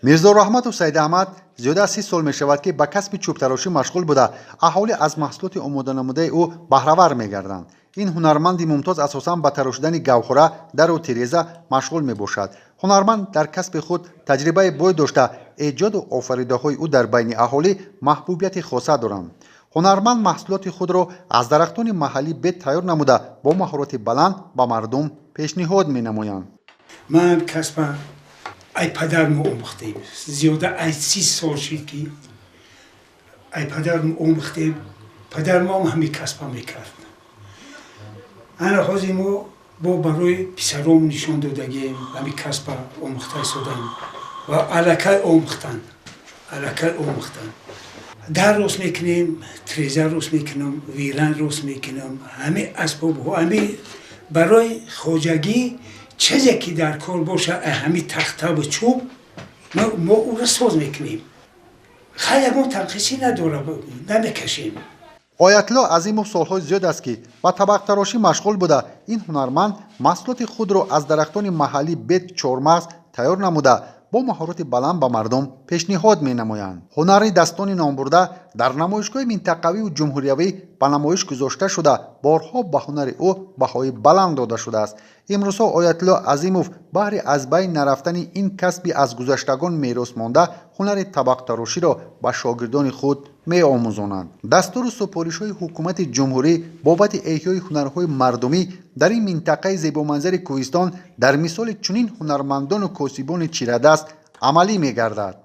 Мирзо Раҳматов Саидаҳмад зиёда аз 30 сол мешавад, ки ба касби чӯбтарошӣ машғул буда, аҳолӣ аз маҳсулоти омоданамудаи ӯ баҳравар мегарданд. Ин ҳунарманди мумтоз асосан ба тарошидани гавҳора, дару тиреза машғул мебошад. Ҳунарманд дар касби худ таҷрибаи бой дошта, эҷоду офаридаҳои ӯ дар байни аҳолӣ маҳбубияти хоса доранд. Ҳунарманд маҳсулоти худро аз дарахтони маҳаллӣ бед тайёр намуда, бо маҳорати баланд ба мардум пешниҳод менамоянд. Ман касба ай падармо омӯхтем. Зиёда ай 30 сол шид, ки ай падармо омӯхтем. Падармоам ҳамин касба мекард. Ана ҳозир мо бо барои писаром нишон додагем, ҳамин касба омӯхта истодан ва аллакай омӯхтанд, аллакай омӯхтанд. Дар рост мекунем, треза рост мекунам, виран рост мекунам, ҳамин асбобҳо, ҳамин барои хоҷагӣ чизе ки дар кор боша, ҳамин тахтаву чӯб мо ӯро соз мекунем. Хай, ягон танқисӣ надора, намекашем. Оятулло Азимов солҳои зиёд аст, ки ба табақтарошӣ машғул буда, ин ҳунарманд маҳсулоти худро аз дарахтони маҳаллӣ бед, чормағз тайёр намуда, бо маҳорати баланд ба мардум пешниҳод менамоянд. Ҳунари дастони номбурда дар намоишгоҳи минтақавию ҷумҳуриявӣ ба намоиш гузошта шуда, борҳо ба ҳунари ӯ баҳои баланд дода шудааст. Имрӯзҳо Оятулло Азимов баҳри аз байн нарафтани ин касби аз гузаштагон мерос монда, ҳунари табақтароширо ба шогирдони худ меомӯзонанд. Дастуру супоришҳои ҳукумати ҷумҳурӣ бобати эҳёи ҳунарҳои мардумӣ дар ин минтақаи зебоманзари кӯҳистон дар мисоли чунин ҳунармандону косибони чирадаст амалӣ мегардад.